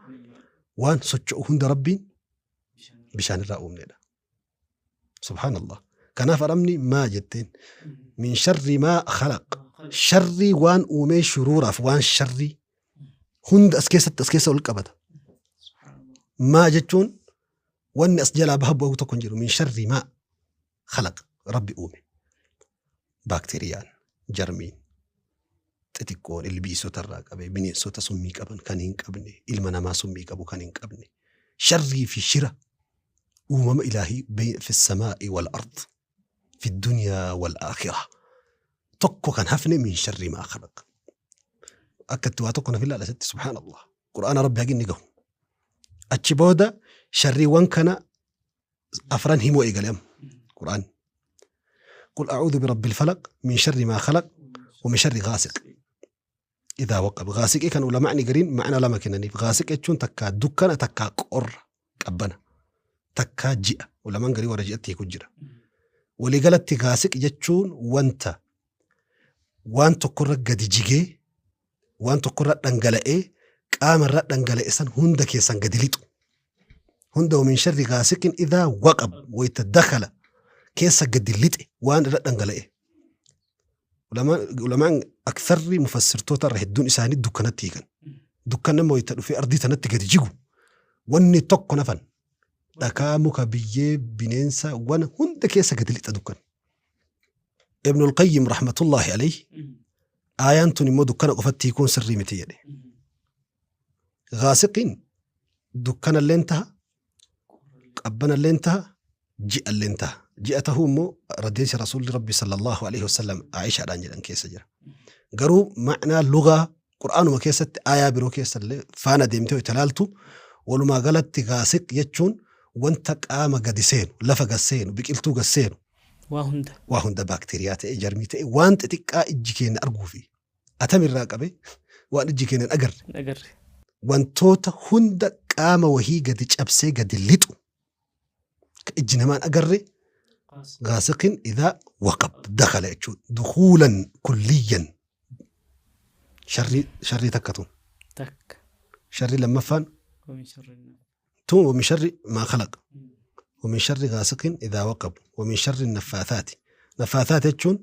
[SPEAKER 2] waan socho'u hunda Rabbiin bishaan irraa uumnedha. Subhaanallah. Kanaaf arabni maa jetteen min sharri maa khalaq sharrii waan uumee shuruuraaf waan sharrii hunda as keessatti as keessa ol qabata. Maa jechuun wanni as jalaa baha bu'u tokko hin jiru min sharri maa khalaq rabbi uume. Baakteeriyaan, jarmiin, xixiqqoon ilbiisota irraa qabee bineensota summii qaban kan hin qabne ilma namaa summii qabu kan hin qabne sharrii fi shira uumama ilaahii fi samaa'i wal ard fi dunyaa wal aakhira tokko kan hafne min sharri maa khalaq akka itti waa tokko naf ilaala sitti subhaanallah qur'aana rabbi hagi inni gahu achi booda sharriiwwan kana afran himuu eegale amma qur'aan qul a'uudhu birabbil falaq min sharri maa khalaq wa min sharri ghaasiq idaa waqab ghaasiqii kan ulamaa'ni gariin ma'ana lama kennaniif ghaasiq jechuun takkaa dukkana takkaa qorra qabbana takkaa ji'a ulamaan garii warra ji'atti hiiku jira waliigalatti ghaasiq jechuun wanta waan tokkorra gadi jigee waan tokkorra dhangala'ee qaamarra dhangala'e san hunda keessan gadi lixu hunda min sharri gaasiqin idaa waqab wayta dakala keessa gadi lixe waan irra dhangala'e. Ulamaan aktharri mufassirtoota irra hedduun isaanii dukkanatti hiikan. Dukkanni amma wayita dhufee ardii tanatti gadi jigu wanni tokko nafan dhakaa muka biyyee bineensa wana hunda keessa gadi lixa dukkan. Ibnul Qayyim rahmatullahi alayhi aayaan tun immoo dukkana qofatti hiikuun sirrii miti jedhe. Gaasiqiin dukkanalleen taha qabbanalleen taha ji'alleen taha. Ji'a tahuu immoo radeessi rasuulli rabbi sallallahu alaihi wasallam Aishaadhaan jedhan keessa jira. Garuu ma'naa lugaa qur'aanuma keessatti aayaa biroo keessallee faana deemtee yoo ilaaltu walumaa galatti gaasiq jechuun wanta qaama gadi seenu, lafa gad seenu, biqiltuu gad seenu,
[SPEAKER 1] Waa hunda.
[SPEAKER 2] waa hunda baakteeriyaa ta'e, jarmii ta'e, waan xixiqqaa ijji keenya arguu fi atamirraa qabee waan ijji keenya hin agarre
[SPEAKER 1] Hin agarre.
[SPEAKER 2] wantoota hunda qaama wahii gadi cabsee gadi lixu ka ijji namaa hin agarre gaasiqin idaa waqab dakala jechuudha. Dukuulan kulliyyan sharrii sharrii takka tun.
[SPEAKER 1] Takka.
[SPEAKER 2] Sharrii lammaffaan
[SPEAKER 1] Wamin sharri nafs.
[SPEAKER 2] tun wamin sharri maa khalaq wamin sharri gaasiqin idaa waqab wamin sharri naffaathaati. Naffaathaat jechuun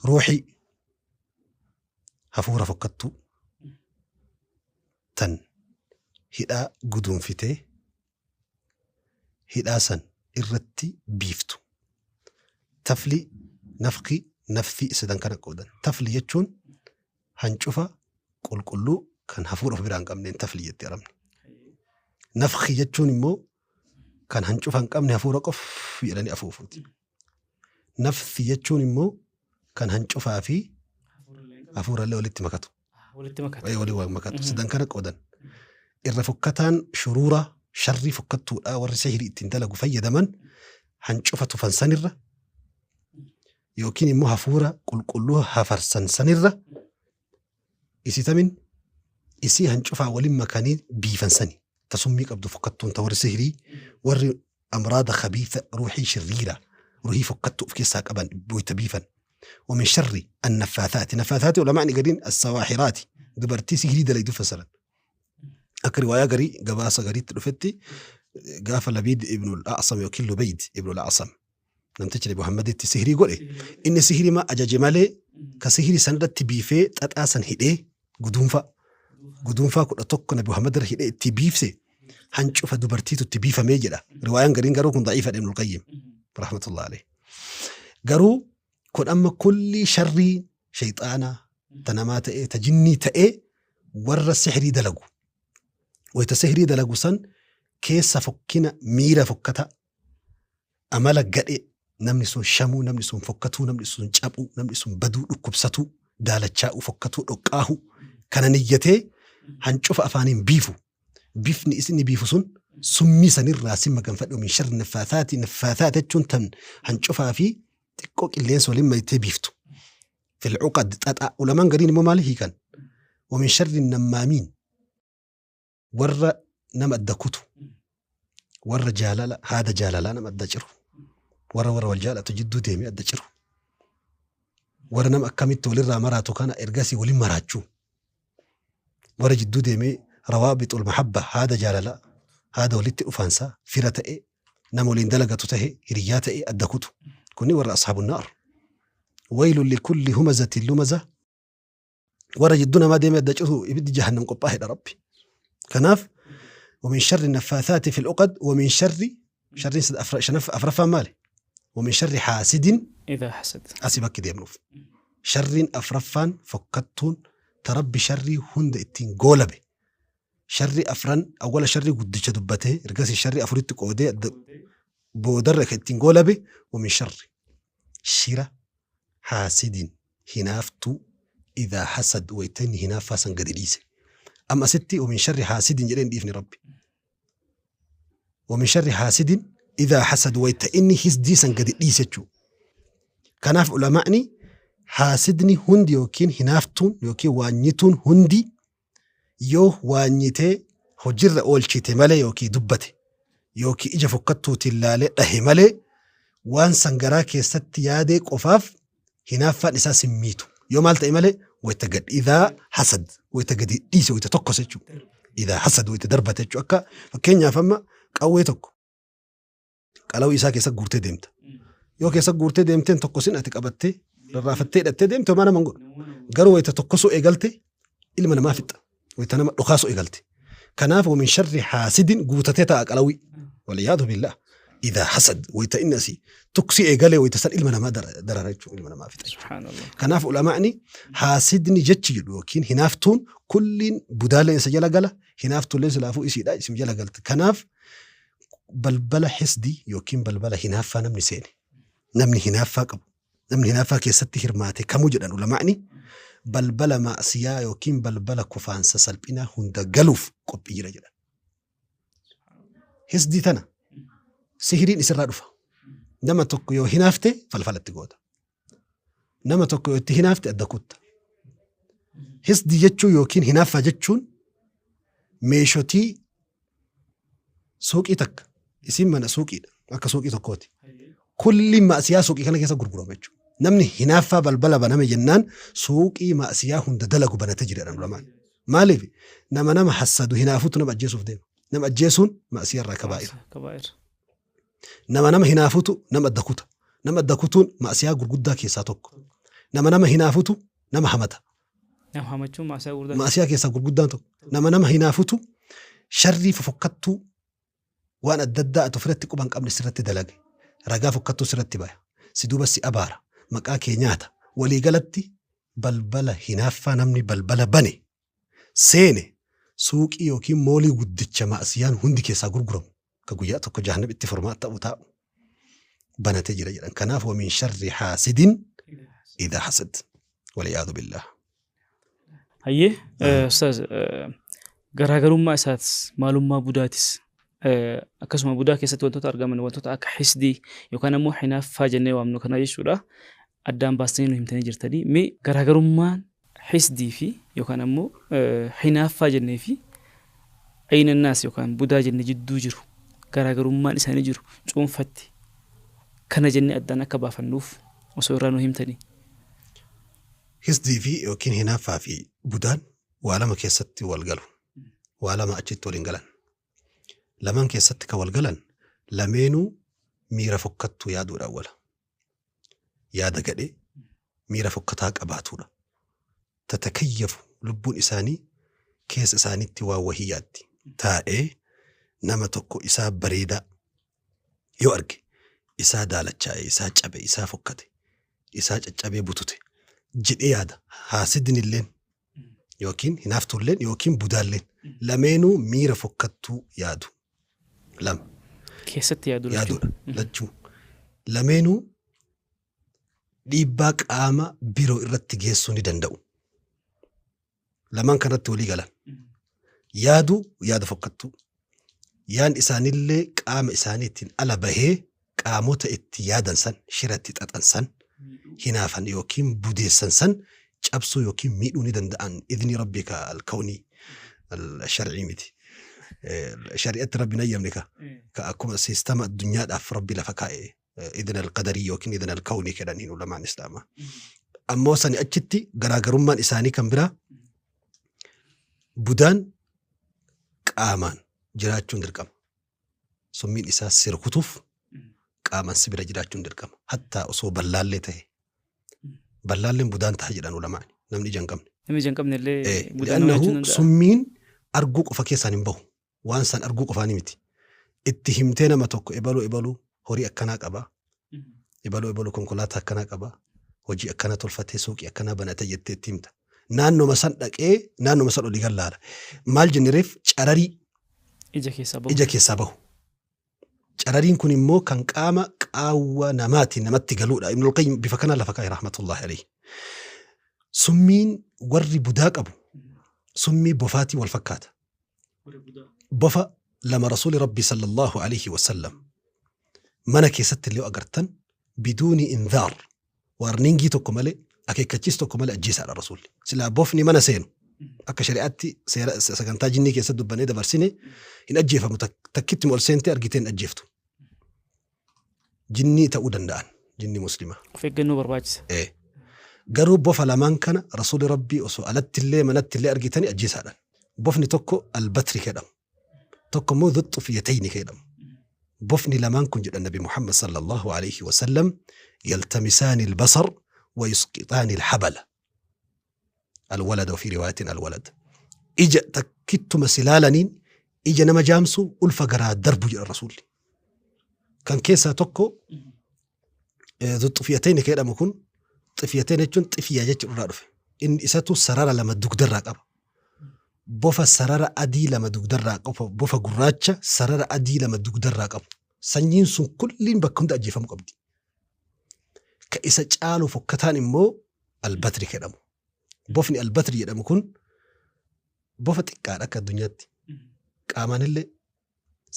[SPEAKER 2] ruuxii hafuura fokkattuu tan hidhaa guduunfitee hidhaa san irratti biiftu. Tafli, nafki, nafthi sadan kana qoodan. Tafli jechuun hancufa qulqulluu kan hafuura of biraa hin qabneen tafli jetti arabni. Nafki jechuun immoo kan hancufa hin qabne hafuura qof jedhanii afuufuuti. Nafthi jechuun immoo kan hancufaa fi hafuurallee walitti makatu.
[SPEAKER 1] Walitti makatu.
[SPEAKER 2] Wayii walii waan makatu. Sadan kana qoodan. Irra fokkataan shuruura sharrii fokkattuudha warri sihirii ittiin dalagu fayyadaman hancufa tufan sanirra yookiin immoo hafuura qulqulluu hafarsan sanirra isitamin isii hancufaa waliin makanii biifan sani ta summii qabdu fokkattuun ta warri sihirii warri amraada khabiitha ruuhii shirriira ruuhii fokkattuu of keessaa qaban wayta biifan. ومن شر النفاثات نفاثات علماء قالين السواحرات dubartii sihirii dalaydu fasaran akka riwaayaa garii gabaasa gariitti dhufetti gaafa Labiid ibn al-A'sam yookiin Lubayd ibn al-A'sam namtichi Nabi Muhammaditti sihirii godhe inni sihirii ma ajaje malee ka sihirii san irratti biifee xaxaa san hidhee guduunfaa guduunfaa 11 Nabi Muhammad irra hidhee itti biifse hancufa dubartiitu itti biifamee jedha. Riwaayaan gariin garuu kun da'iifa Ibnul Qayyim rahmatullah alayhi. Garuu kun amma kulli sharrii shayxaanaa ta namaa ta'ee ta jinnii ta'ee warra sihrii dalagu. Wayita sihrii dalagu san keessa fokkina miira fokkata amala gadhee namni sun shamuu namni sun fokkatuu namni sun caphuu namni sun baduu dhukkubsatuu daalachaa'uu fokkatuu dhoqqaahuu kana niyyatee hancufa afaaniin biifu bifni isinni biifu sun summii sanirraa si maganfadhu min sharri naffaathaati naffaathaati jechuun tan hancufaa fi xiqqoo qilleensa waliin maytee biiftu fil cuqad xaxaa ulamaan gariin immoo maal hiikan wa min sharri nammaamiin warra nama adda kutu warra jaalala haada jaalalaa nama adda ciru warra warra wal jaalatu jidduu deemee adda ciru warra nama akkamitti walirraa maraatu kana ergasii waliin maraachuu warra jidduu deemee rawaabixul mahabba haada jaalalaa haada walitti dhufaansaa fira ta'e nama waliin dalagatu ta'e hiriyyaa ta'e adda kutu kunni warra ashaabun naar waylun likulli humazatin lumaza warra jidduu namaa deemee adda citu ibiddi jahannam qophaa'edha rabbi. Kanaaf ومن شر النفاثات في العقد ومن شر sharriin afraffaan maali? ومن شر حاسد
[SPEAKER 1] إذا حسد.
[SPEAKER 2] Asii bakki deemnuuf. Sharriin afraffaan fokkattuun ta rabbi sharrii hunda ittiin goolabe. Sharri afran awwala sharrii guddicha dubbatee ergasii sharrii afuritti qoodee boodarra kan ittiin goolabe ومن شر shira haasidin hinaaftuu idhaa hasad wayta inni hinaaffaa san gadi dhiise. Amma asitti ومن شر حاسد jedhee hin dhiifne rabbi. ومن شر حاسد إذا حسد wayta inni hisdii san gadi dhiise jechuudha. Kanaaf ulamaa'ni haasidni hundi yookiin hinaaftuun yookiin waanyituun hundi yoo waanyitee hojirra oolchite malee yookiin dubbate yookiin ija fokkattuutiin laalee dhahe malee waan san garaa keessatti yaadee qofaaf hinaaffaan isaa sin miitu. Yoo maal ta'e malee wayita gad idhaa hasad wayita gadi dhiise wayita tokkos jechuudha. Idhaa hasad wayita darbate jechuudha. Akka fakkeenyaaf amma qawwee tokko qalawii isaa keessa guurtee deemta. Yoo keessa guurtee deemteen tokkosin ati qabattee Rarraafattee hidhattee deemte homaa nama hin godhu. Garuu wayita tokkosuu eegalte ilma namaa fixa. Wayita nama dhukaasuu eegalte. Kanaaf wamin sharri haasidin guutatee ta'a qalawii. Waliyaadu billah. Idaa hasad wayita inni asii tuksii eegalee wayita san ilma namaa darara jechuudha ilma namaa fixa.
[SPEAKER 1] Subhaanallah.
[SPEAKER 2] Kanaaf ulamaa'ni haasidni jechi jedhu yookiin hinaaftuun kulliin budaaleen isa jala gala hinaaftuulleen silaafuu isiidha isim jala galti. Kanaaf balbala hisdii yookiin balbala hinaaffaa namni seene namni hinaaffaa qabu namni hinaaffaa keessatti hirmaate kamuu jedhan ulamaa'ni balbala ma'asiyaa yookiin balbala kufaansa salphinaa hunda galuuf qophii jira jedhan. Hisdii tana sihiriin isirraa dhufa. Nama tokko yoo hinaafte falfalatti goota. Nama tokko yoo itti hinaafte adda kutta. Hisdii jechuun yookiin hinaaffaa jechuun meeshotii suuqii takka isiin mana suuqiidha akka suuqii tokkooti. Kulli ma'asiyaa suuqii kana keessa gurgurama jechuudha. Namni hinaaffaa balbala baname jennaan suuqii ma'asiyaa hunda dalagu banatee jira jedhan ulamaan. Maaliif nama nama hassadu hinaafutu nama ajjeesuuf deema. Nama ajjeesuun ma'asiyaa irraa kabaa'ira.
[SPEAKER 1] Kabaa'ira.
[SPEAKER 2] Nama nama hinaafutu nama adda kuta. Nama adda kutuun ma'asiyaa gurguddaa keessaa tokko. Nama nama hinaafutu nama hamata.
[SPEAKER 1] Nama hamachuun ma'asiyaa gurguddaa.
[SPEAKER 2] Ma'asiyaa keessaa gurguddaan tokko. Nama nama hinaafutu sharrii fofokkattuu waan adda addaa ati ofirratti quba hin qabne sirratti dalage. Ragaa fokkattuu sirratti baya. Si duuba si abaara. Maqaa kee nyaata. Waliigalatti balbala hinaaffaa namni balbala bane seene suuqii yookiin moolii guddicha ma'asiyaan hundi keessaa gurguramu ka guyyaa tokko jahannam itti furmaata ta'u taa'u banatee jira jedhan. Kanaaf wa min sharri haasidin idhaa hasad. Waliyaadu billaah.
[SPEAKER 1] Hayyee ustaaz garaagarummaa isaatis maalummaa budaatis akkasuma budaa keessatti wantoota argaman wantoota akka hisdii yookaan ammoo hinaaffaa jennee waamnu kana jechuudha. Addaan baastanii nu himtanii jirtanii. Mee garaagarummaan hisdii fi yookaan ammoo hinaaffaa jennee fi aynannaas yookaan budaa jenne jidduu jiru garaagarummaan isaanii jiru cuunfatti kana jennee addaan akka baafannuuf osoo irraa nu himtanii.
[SPEAKER 2] Hisdii fi yookiin hinaaffaa fi budaan waa lama keessatti wal galu. Waa lama achitti wal hin galan. Lamaan keessatti kan wal galan lameenuu miira fokkattuu yaaduudhaan wala. Yaada gadhee miira fokkataa qabaatuudha. Tatakayyafu lubbuun isaanii keessa isaaniitti waan wahii yaaddi. Taa'ee nama tokko isaa bareedaa yoo arge isaa daalachaa'e, isaa cabe, isaa fokkate, isaa caccabee butute jedhee yaada. Haasidnilleen yookiin hinaaftuulleen yookiin budaalleen lameenuu miira fokkattuu yaadu. Lama.
[SPEAKER 1] Keessatti yaadu lachuu.
[SPEAKER 2] Yaaduudha lachuu. Lameenuu dhiibbaa qaama biroo irratti geessuu ni danda'u. Lamaan kanatti walii galan. Yaadu yaada fokkattuu. Yaan isaanillee qaama isaaniitiin ala bahee qaamota itti yaadan san, shira itti xaxan san, hinaafan yookiin budeessan san cabsuu yookiin miidhuu ni danda'an idnii rabbii ka alkawnii shar'ii miti. Shari'atti rabbi hin hayyamne ka ka akkuma siistama addunyaadhaaf rabbi lafa kaa'e idna alqadarii yookiin idna alkawnii jedhaniin ulamaan islaamaa. Ammoo sani achitti garaagarummaan isaanii kan biraa budaan qaamaan jiraachuun dirqama. Summiin isaa si rukutuuf qaamaan si bira jiraachuun dirqama. Hattaa osoo ballaallee ta'e. Ballaalleen budaan ta'a jedhan ulamaan namni ija hin qabne.
[SPEAKER 1] Namni ija hin qabne illee budaan nama
[SPEAKER 2] Li'annahu
[SPEAKER 1] nyaachuu danda'a.
[SPEAKER 2] summiin arguu qofa keessaan hin bahu. Waan san arguu qofaani miti. Itti himtee nama tokko ebaluu ebaluu horii akkanaa qaba. Ebaluu ebaluu konkolaataa akkanaa qaba. Hojii akkanaa tolfatee suuqii akkanaa banatee jettee itti himta. Naannoma san dhaqee naannoma san olii gallaala. Maal jennereef cararii
[SPEAKER 1] Ija keessaa bahu.
[SPEAKER 2] ija keessaa bahu. Carariin kun immoo kan qaama qaawwa namaatiin namatti galuudha. Ibnul Qayyim bifa kanaan lafa kaa'e rahmatullahi alayhi. Summiin warri budaa qabu summii bofaatii wal fakkaata. Bofa lama Rasuuli Rabbii sallallahu alayhi wa sallam mana keessatti illee agartan biduuni inzaar waarningii tokko malee akeekkachiis tokko malee ajjeesaadha Rasuulli. Silaa bofni mana seenu akka shari'aatti seera sagantaa jinnii keessatti dubbannee dabarsine hin ajjeefamu takkitti ol seentee argitee hin ajjeeftu. Jinnii ta'uu danda'an jinni muslimaa.
[SPEAKER 1] Of eeggannoo barbaachisa.
[SPEAKER 2] Ee. Garuu bofa lamaan kana Rasuulli Rabbii osoo alattillee manattillee argitanii ajjeesaadhaan. Bofni tokko albatri jedhamu. Tokko immoo dhuxxufiyatayni jedhamu. Bofni lamaan kun jedhan Nabi Muhammad sallallahu alaihi wasallam yaltamisaani albasar Wayusqixaani alhabala alwalada wafii riwaayatin alwalad. Ija takkittuma si laalaniin ija nama jaamsu ulfa garaa darbu jedhan Rasuulli. Kan keessaa tokko Zuxxufiyatayni kan jedhamu kun xifiyatayn jechuun xifiya jechuun irraa dhufe. Inni isatu sarara lama dugdarraa qaba. Bofa sarara adii lama dugdarraa qabu, bofa gurraacha sarara adii lama dugdarraa qabu. Sanyiin sun kulliin bakka hunda ajjeefamuu qabdi. Ka isa caalu fokkataan immoo albatri jedhamu. Bofni albatri jedhamu kun bofa xiqqaadha akka addunyaatti. Qaamaan illee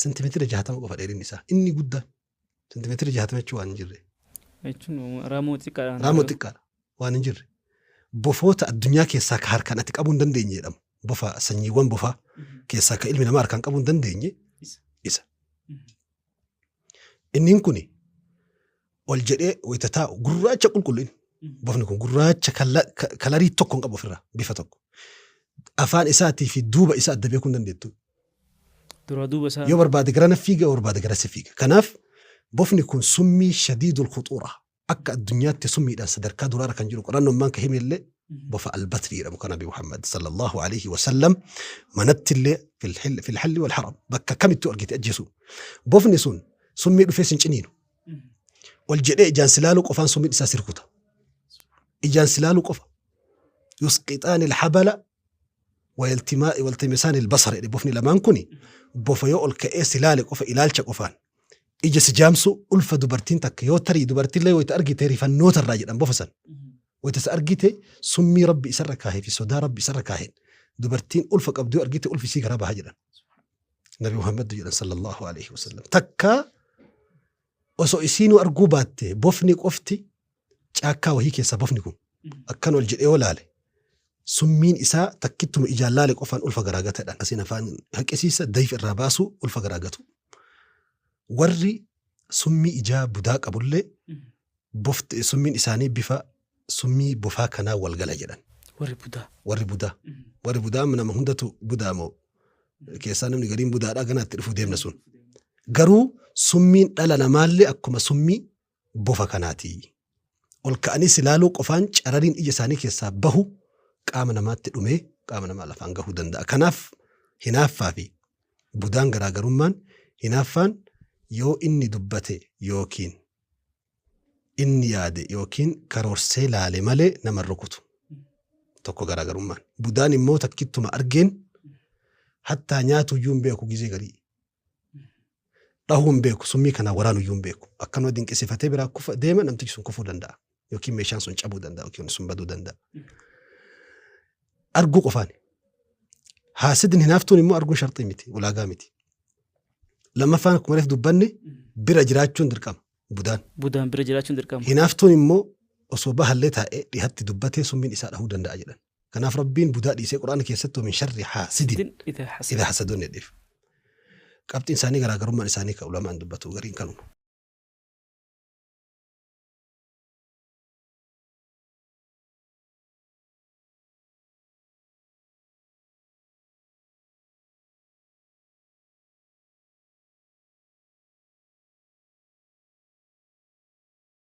[SPEAKER 2] sentimeetira 60 qofa dheerinni isaa. Inni guddaan sentimeetira 60 jechuun waan hin jirre.
[SPEAKER 1] Jechuun raammoo xiqqaadha.
[SPEAKER 2] Raammoo xiqqaadha waan hin jirre. Bofoota addunyaa keessaa ka harkaan ati qabuu hin dandeenye jedhamu. Bofa sanyiiwwan bofaa keessaa ka ilmi namaa harkaan qabuu hin dandeenye isa. Inniin kuni ol jedhee wayita taa'u gurraacha qulqullu inni. Bofni kun gurraacha kalarii tokko hin qabu ofirraa bifa tokko. Afaan isaatii fi duuba isaa adda beekuu hin dandeettu.
[SPEAKER 1] Duraa duuba isaa.
[SPEAKER 2] Yoo barbaade garana fiiga, yoo barbaade garasi fiiga. Kanaaf bofni kun summii shadiidul khuxuura akka addunyaatti summiidhaan sadarkaa duraarra kan jiru qorannoon maan ka hime illee bofa albatri jedhamu kan Nabi Muhammad sallallahu alaihi wasallam manatti illee fil halli wal haram bakka kamittuu argite ajjeesu. Bofni sun summii dhufee sin ciniinu. Ol jedhee ijaan si laaluu qofaan summiin isaa si rukuta. Ijaan si laaluu qofa. Yusqixaani alhabala waltimisaani albasara jedhe bofni lamaan kuni bofa yoo ol ka'ee si laale qofa ilaalcha qofaan ija si jaamsu ulfa dubartiin takka yoo tarii dubartiillee wayita argite rifannoota irraa jedhan bofa san wayita isa argite summii rabbi isarra kaahee fi sodaa rabbi isarra kaaheen dubartiin ulfa qabdu yoo argite ulfi isii garaa baha jedhan Nabi Muhammad jedhan sallallahu alaihi wasallam takka osoo isiinuu arguu baatte bofni qofti caakkaa wahii keessa bofni kun akkan ol jedhee yoo laale summiin isaa takkittuma ijaan laale qofaan ulfa garaa gatadha. Asiin afaan haqisiisa dayif irraa baasuu ulfa garaa gatu. Warri summii ijaa budaa qabullee bofti summiin isaanii bifa summii bofaa kanaa wal gala jedhan.
[SPEAKER 1] Warri budaa.
[SPEAKER 2] Warri budaa. Warri budaa nama hundatu budaa moo keessaa namni gariin budaadhaa ganaatti dhufuu deemna sun. Garuu summiin dhala namaallee akkuma summii bofa kanaati. Ol ka'anii si laaluu qofaan carariin ija isaanii keessaa bahu qaama namaatti dhumee qaama namaa lafaan gahuu danda'a. Kanaaf hinaaffaa fi budaan garaagarummaan hinaaffaan yoo inni dubbate yookiin inni yaade yookiin karoorsee laale malee nama hin rukutu. Tokko garaagarummaan. Budaan immoo takkittuma argeen hattaa nyaatuyyuu hin beeku gizee garii. Dhahuu hin beeku, summii kanaan waraanuyyuu hin beeku. Akkanuma dinqisiifatee biraa kufa deema namtichi sun kufuu danda'a. Yookiin meeshaan sun cabuu danda'a yookiin sun baduu danda'a. Arguu qofaani. Haasidni hinaaftuun immoo arguun sharxii miti, ulaagaa miti. Lammaffaan akkuma reef dubbanne bira jiraachuun dirqama budaan.
[SPEAKER 1] Budaan bira jiraachuun dirqama.
[SPEAKER 2] Hinaaftuun immoo osoo bahallee taa'ee dhihatti dubbatee summiin isaa dhahuu danda'a jedhan. Kanaaf Rabbiin budaa dhiisee Qur'aana keessatti wa min sharri haasidin
[SPEAKER 1] Idhaa hasad.
[SPEAKER 2] idhaa hasadoon jedheef. Qabxiin isaanii garaagarummaan isaanii kan ulamaan dubbatu gariin kanuma.